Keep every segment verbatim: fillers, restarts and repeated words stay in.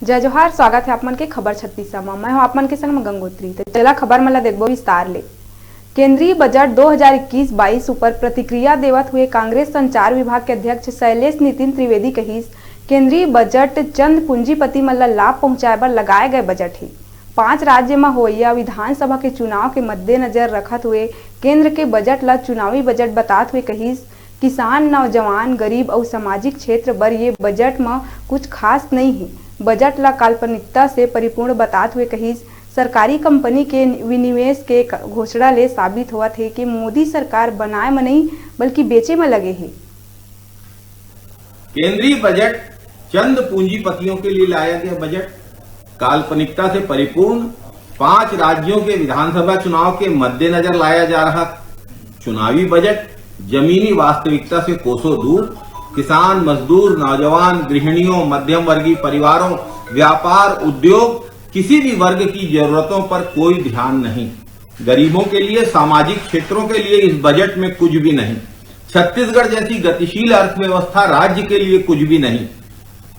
जय जोहार, स्वागत है आप मन के खबर छत्तीसा म। मैं हूं आप मन के संग म गंगोत्री। तो चला खबर मन ला देखबो विस्तार ले। केंद्रीय बजट दो हज़ार इक्कीस बाईस ऊपर प्रतिक्रिया देवत हुए कांग्रेस संचार विभाग के अध्यक्ष शैलेश नितिन त्रिवेदी कहिस, केंद्रीय बजट चंद पूंजीपति मन ला लाभ पहुंचाए बर लगाए गए बजट हे। पांच राज्य म होवइया विधानसभा के चुनाव के मद्देनजर रखत हुए केंद्र के बजट ला चुनावी बजट बतात हुए कहिस, किसान, नौजवान, गरीब अउ सामाजिक क्षेत्र बर ये बजट म कुछ खास नइ हे। बजट ला काल्पनिकता से परिपूर्ण बतात हुए कहिस, सरकारी कंपनी के विनिवेश के क-, घोषणा ले साबित होवत हे कि मोदी सरकार बनाए म नइ, बल्कि बेचे म लगे हे। केंद्रीय बजट चंद पूंजीपतियों के लिए लाया गया बजट, काल्पनिकता से परिपूर्ण, पांच राज्यों के विधानसभा चुनाव के मद्देनजर लाया जा रहा चुनावी बजट जमीनी वास्तविकता से कोसों दूर, किसान, मजदूर, नौजवान, गृहिणियों, मध्यम वर्गीय परिवारों, व्यापार, उद्योग, किसी भी वर्ग की जरूरतों पर कोई ध्यान नहीं। गरीबों के लिए, सामाजिक क्षेत्रों के लिए इस बजट में कुछ भी नहीं। छत्तीसगढ़ जैसी गतिशील अर्थव्यवस्था राज्य के लिए कुछ भी नहीं।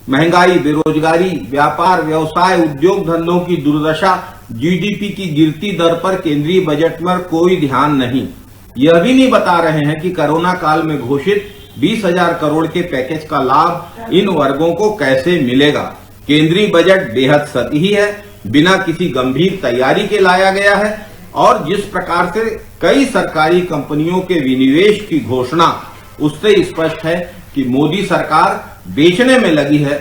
महंगाई, बेरोजगारी, व्यापार, व्यवसाय, उद्योग धंधों की दुर्दशा, जीडीपी की गिरती दर पर केंद्रीय बजट में कोई ध्यान नहीं। यह भी नहीं बता रहे हैं कि कोरोना काल में घोषित बीस हज़ार करोड़ के पैकेज का लाभ इन वर्गों को कैसे मिलेगा। केंद्रीय बजट बेहद सतही है, बिना किसी गंभीर तैयारी के लाया गया है और जिस प्रकार से कई सरकारी कंपनियों के विनिवेश की घोषणा, उससे स्पष्ट है कि मोदी सरकार बेचने में लगी है,